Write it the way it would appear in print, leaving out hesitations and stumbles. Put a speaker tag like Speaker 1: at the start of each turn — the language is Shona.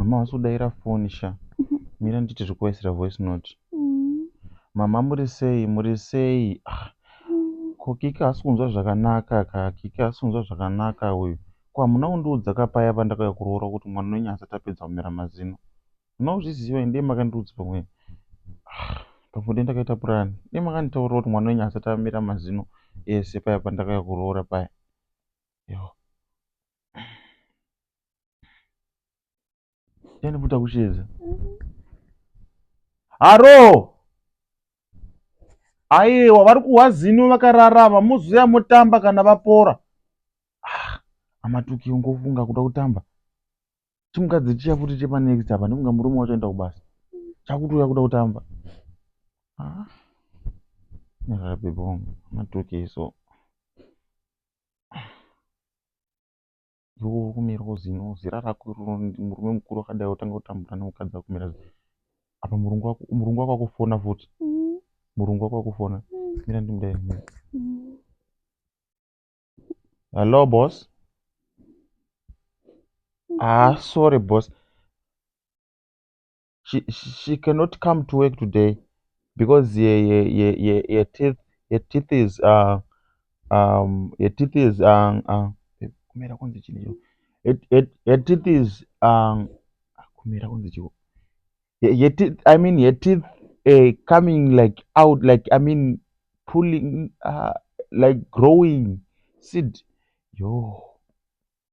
Speaker 1: Mama havasi kudaira foni sha. Mira nditi zvekuvaisira voice note. Mama, muri sei? Muri sei? Ah, ko Kiki haasi kunzwa zvakanaka ka? Kiki haasi kunzwa zvakanaka uyu. Ko hamuna kundiudza ka paya pandakauya kuroora kuti mwana wenyu asati apedza kumera mazino? Munozviziva, ndee makandiudza pamwe. Ah, pamwe dai ndakaita purani. Dai makanditaurira kuti mwana wenyu asati amera mazino ese paya pandakauya kuroora paya. Yo. Yandiputa kucheza. Haro. Aiwa, vari kuhwa zino vakararama, mozoya motamba kana vapora. Ah, amatuki ungofunga kuda kutamba. Chimukadzi chiya futi chepa next apa, ndifunga murume wacho aenda kubasa. Chakutouya kuda kutamba. Ah. Nyarara baby wangu, amatuki so. Iwe uri kumirawo zino, zera rako iroro, murume mukuru akadai wotanga kutambura nemukadzi akumira zino. Apa murungu wako akufona futi. Murungu wako akufona. Mira ndimudai. Mira. Hello, boss. Ah, sorry, boss. She cannot come to work today because her teeth is her teeth is kumera kunzi chini cho? Her teeth is kumera kunzi chiko? Her teeth, I mean, her teeth coming like out, like, I mean, pulling, like growing seed. Yo.